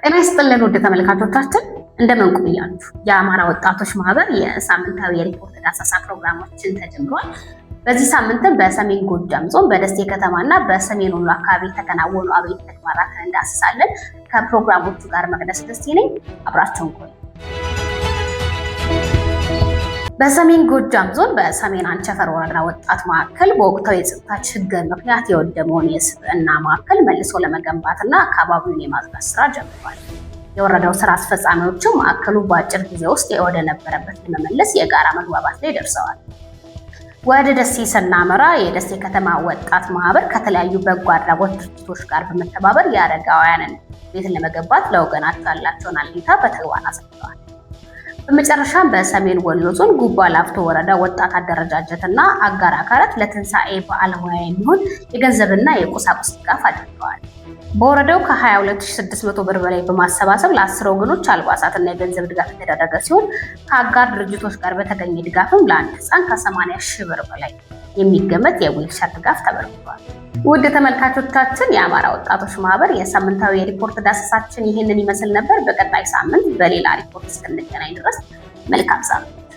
ጤና ይስጥልን ውድ ተመልካቾቻችን፣ እንደምን ቆያችሁ? የአማራ ወጣቶች ማህበር የሳምንታዊ የሪፖርት ዳሰሳ ፕሮግራማችን ተጀምሯል። በዚህ ሳምንትም በሰሜን ጎጃም ዞን በደሴ ከተማና በሰሜን ወሎ አካባቢ የተከናወኑ አበይት ተግባራትን እንዳስሳለን። ከፕሮግራሞቹ ጋር መቅደስ ደሴ ነኝ። አብራችሁን ቆዩ። በሰሜን ጎጃም ዞን በሰሜን አንቸፈር ወረዳ ወጣት ማዕከል በወቅታዊ የጸጥታ ችግር ምክንያት የወደመውን የስብዕና ማዕከል መልሶ ለመገንባትና አካባቢውን የማጽዳት ስራ ጀምሯል። የወረዳው ስራ አስፈጻሚዎችም ማዕከሉ በአጭር ጊዜ ውስጥ ወደ ነበረበት ለመመለስ የጋራ መግባባት ላይ ደርሰዋል። ወደ ደሴ ስናመራ የደሴ ከተማ ወጣት ማህበር ከተለያዩ በጎ አድራጎት ድርጅቶች ጋር በመተባበር የአረጋውያንን ቤት ለመገንባት ለወገናቸው ያላቸውን አለኝታ በተግባር አሳይተዋል። በመጨረሻም በሰሜን ወሎ ዞን ጉባ ላፍቶ ወረዳ ወጣት አደረጃጀትና አጋር አካላት ለትንሣኤ በዓል ሙያ የሚሆን የገንዘብና የቁሳቁስ ድጋፍ አድርገዋል። በወረዳው ከ22,600 ብር በላይ በማሰባሰብ ለ10 ወገኖች አልባሳትና የገንዘብ ድጋፍ የተደረገ ሲሆን፣ ከአጋር ድርጅቶች ጋር በተገኘ ድጋፍም ለአንድ ህፃን ከ80 ሺህ ብር በላይ የሚገመት የዊልቸር ድጋፍ ተበርክቷል። ውድ ተመልካቾቻችን፣ የአማራ ወጣቶች ማህበር የሳምንታዊ የሪፖርት ዳሰሳችን ይህንን ይመስል ነበር። በቀጣይ ሳምንት በሌላ ሪፖርት እስክንገናኝ ድረስ መልካም ሳምንት።